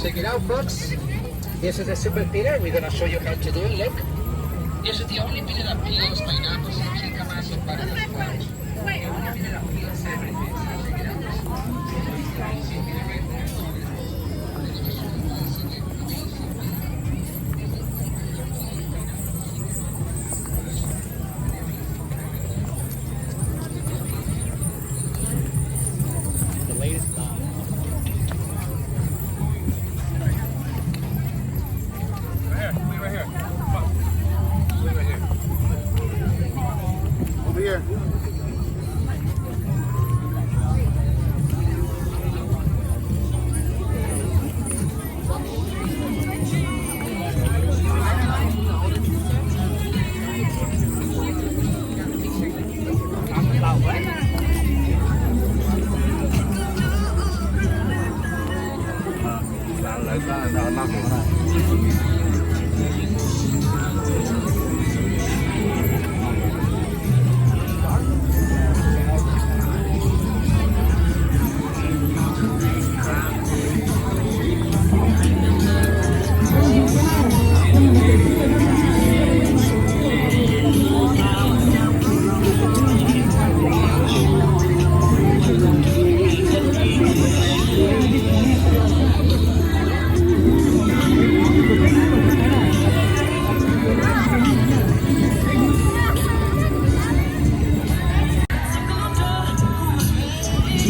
Check it out, folks. This is the super pillar. We're gonna show you how to do it. Look. This is the only pillar that peels pineapples and cucumbers and butternut squash. The only pillar that peels everything. So check it out. Right here. Wait right here. Come on. Wait right here. Over here.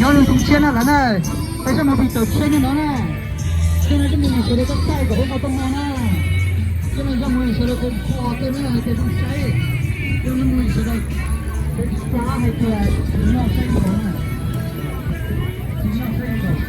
Nyob zoo tus tshiab na lawm na, peb sab mus pis tawm tshiab nyob no na. Coj no coj mus sawv daws txhawb txhawb kom peb tau tau mas na. Coj no coj mus sawv daws kom kho tej no hais tias zoo saib. Coj no mus sawv daws peb xav hais tias tsis noj saib nkaus na. Tsis noj saib nkaus.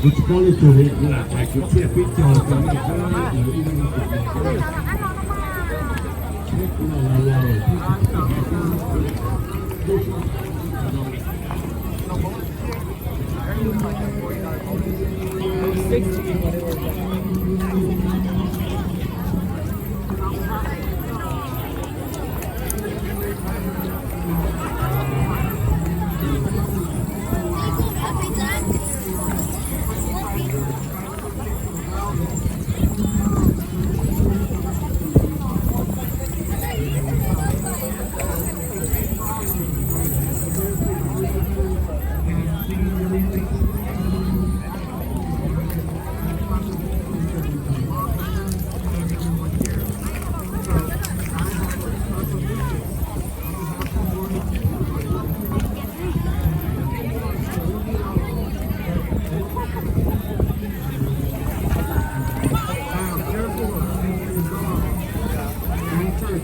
Kuv tsis paub leej twg li, kuv lam hais kwv txhiaj peb caug rau nej sawv daws ib leeg ib tus.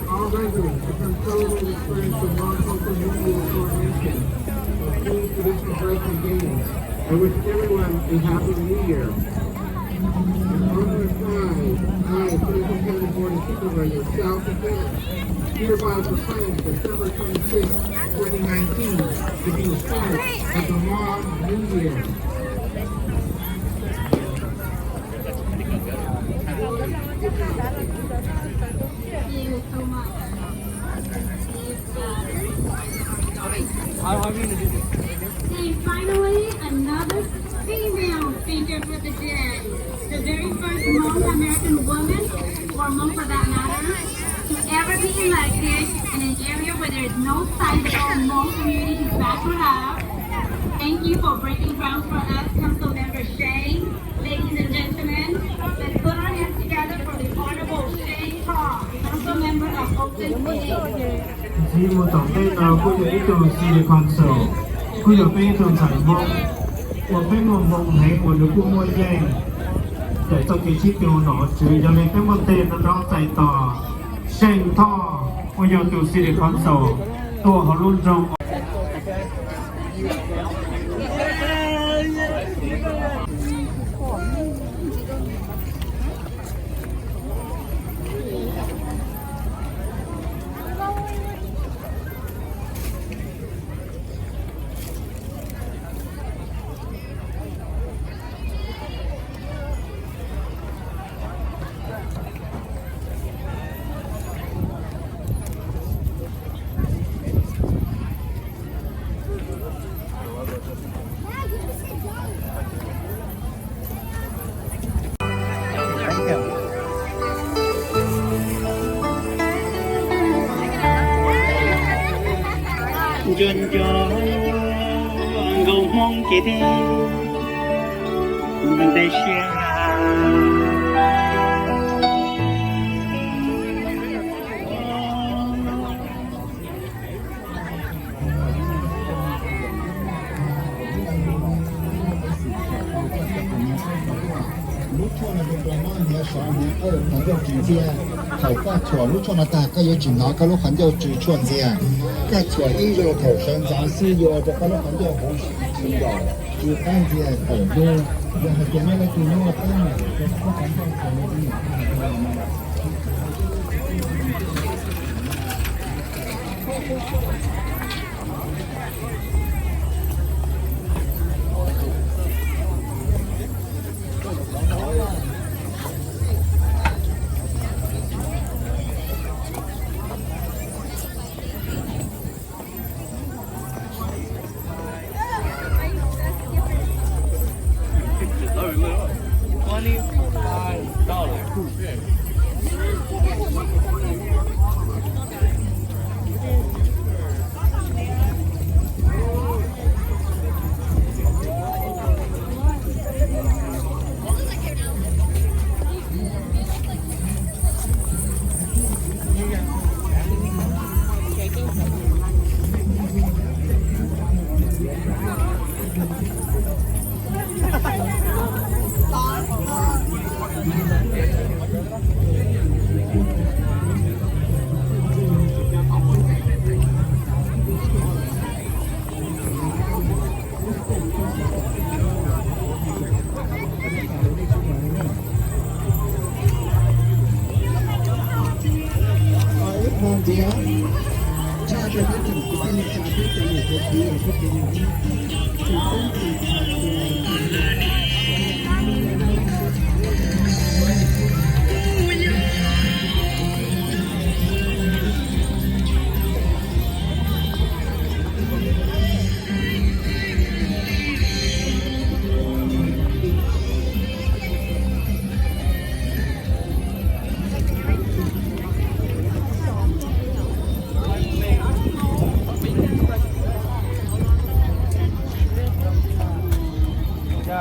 All residents have been celebrating experience of non-cultural media coordination of food, traditional breaking games. I wish everyone a happy new year. Honored by High Political Board of Supervisors, South Dakota, hereby proclaim December twenty-sixth, twenty nineteen to be the start of the Hmong New Year. Thank you so much. And finally, another female speaker for the day, the very first Hmong American woman, or Hmong for that matter, to ever be elected in an area where there is no sizable Hmong community to back her up. Thank you for breaking ground for us, Council Member Shane. Ladies and gentlemen, let's put our hands together for the Honorable Shane Hall, Council Member of Oakland City. Ntxiv mus tom ntej no kuj yog ib tug City Council, kuj yog peb ib tug ntxhais Hmoob uas peb muaj hmoo heev uas nws kuj muaj yeej ntawm txoj kev sib tw nom tswv. Yog li peb muab tej no rov txais tos Xeem Thoj uas yog tus City Council tuaj hauv lub nroog. Nco nco nkauj Hmoob ces tej ntev siab. Lub tshuaj no rau nraug no hniav saum hniav qawj, qhov ncauj tsis ntxiag. Thaum koj thuam lub tshuaj no tag, koj yuav tsis hnov koj lub qhov ncauj tsw tshuaj ntxiag. Koj thuam ib zaug thaum sawv ntxov xwb yuav ua rau koj lub qhov ncauj huv si tsw nkaus, tsw qab ntxiag tawm hnub. Yog hais tias nej leej twg muaj teeb meem rau koj lub qhov ncauj tsw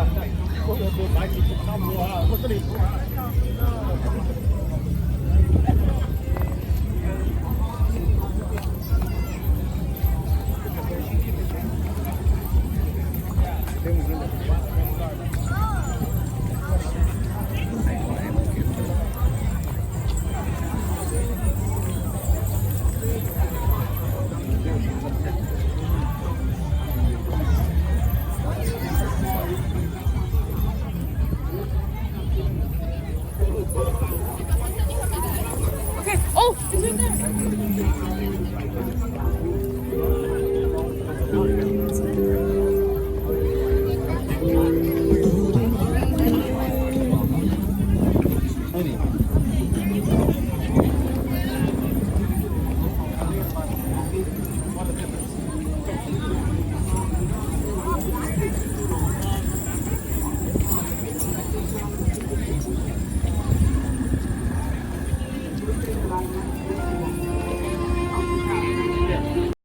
ntxiag,